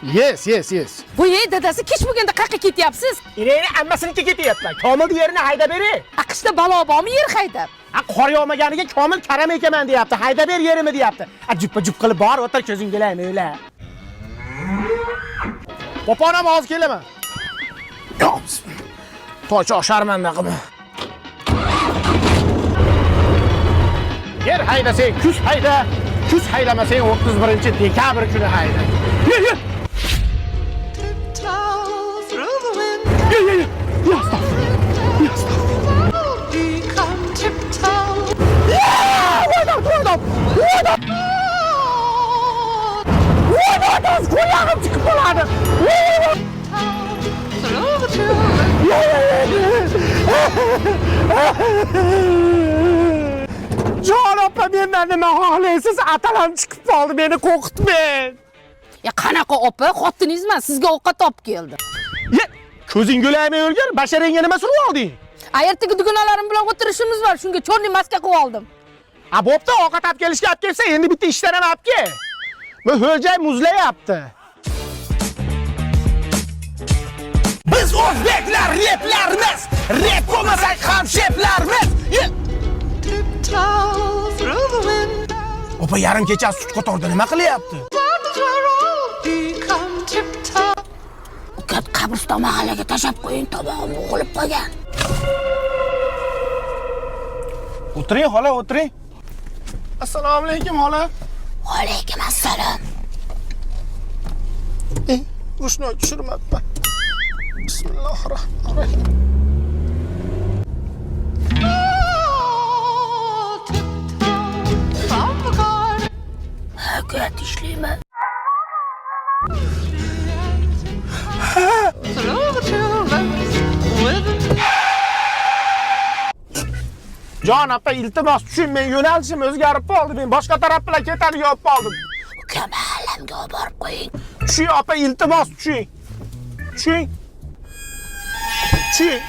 Yes, yes, yes. Voy, ey, dadasi, kech bo'lganda qayerga ketyapsiz? Eringni ammasiniki ketyapman. Komil yerini haydab bering. Aqshda balo bormi yer haydab? A qor yog'maganiga Komil karam ekaman deyapti. Haydab ber yerimi deyapti. A juppa jup qilib bor, o'tir ko'zing kelaymi o'la. Poponam hozir kelaman. Yo, bismillah. Toycha osharman qilma. Yer haydasang kuz hayda, kuz haydamasang 31-dekabr kuni hayda. Ye, ye. Tiptoe through the window. Ye, ye, ye. Ya, astagfirullah. Ya, astagfirullah. Become tiptoe. Voy, voy, voy, voy, qo'yog'im chiqib qoladi. Voy, voy. Through the tulips. Jon opa, mendan nima xohlaysiz? Atalam chiqib qoldi, meni qo'rqitmang. Ya qanaqa opa? Xotiningizmi? Sizga ovqat olib keldi. Ye, ko'zing go'laymi o'lgir? Basharangga nima surib olding? A ertaga dugonalarim bilan o'tirishimiz bor, shunga chorniy maska qilib oldim. A bo'pti, ovqat olib kelishga olib kelsa, endi bitta ishdan ham olib kel. Bu ho'ljay muzlayapti. Biz o'zbeklar replarmiz, rep bo'lmasak ham sheplarmiz. Ye! Tiptoe through the window. Opa yarim kecha sut qatorda nima qilyapti? We're all become tiptoe. Uka, qabriston mahallaga tashlab qo'ying, tomog'im bo'g'ilib qolgan. O'tiring xola, o'tiring. Assalomu alaykum xola. Va alaykum assalom. Rushnoy tushirmabman. Bismillahirrohmanirrohim. Oh, tiptoe from the garden. Uka, tishlaymi? Through the tulips with Jon opa, iltimos tushun, men yo'nalishim o'zgarib qoldi. Men boshqa taraf bilan ketadigan bo'lib qoldim. Uka, mahallamga olib borib qo'ying. Tushing opa, iltimos tushing. Tushing. Tushing.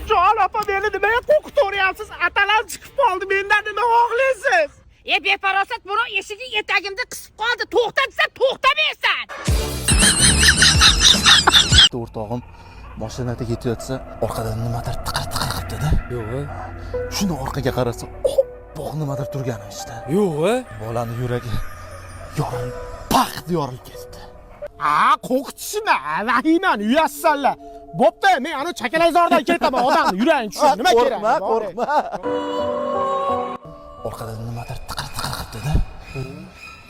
Jon opa, meni nimaga qo'rqitaveryapsiz? Atalam chiqib qoldi, mendan nima xohlaysiz? E, befarosat, birov eshigi etagimda qisib qoldi. To'xta desa to'xtamaysan. Bitta o'rtog'im mashinada ketayotsa, orqadan nimadir tiqir tiqir qilibdi-da. Yo'q. Shuni orqaga qarasa, oppoq nimadir turgani ichida. Yo'q. Bolani yuragi yorilib, paq yorilib ketdi. Ha, qo'rqitishma, vahimani uyassanlar. Bo'pti, men ana chakalakzordan ketaman, odamni yuragini tushir, nima kerak? Qo'rqma, qo'rqma. Orqadan nimadir tiqir tiqir qilibdi-da.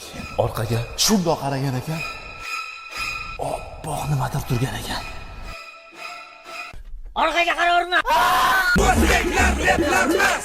Keyin orqaga shundoq qaragan ekan, oppoq nimadir turgan ekan. Orqaga qaraverma. O'zbeklar replarmiz.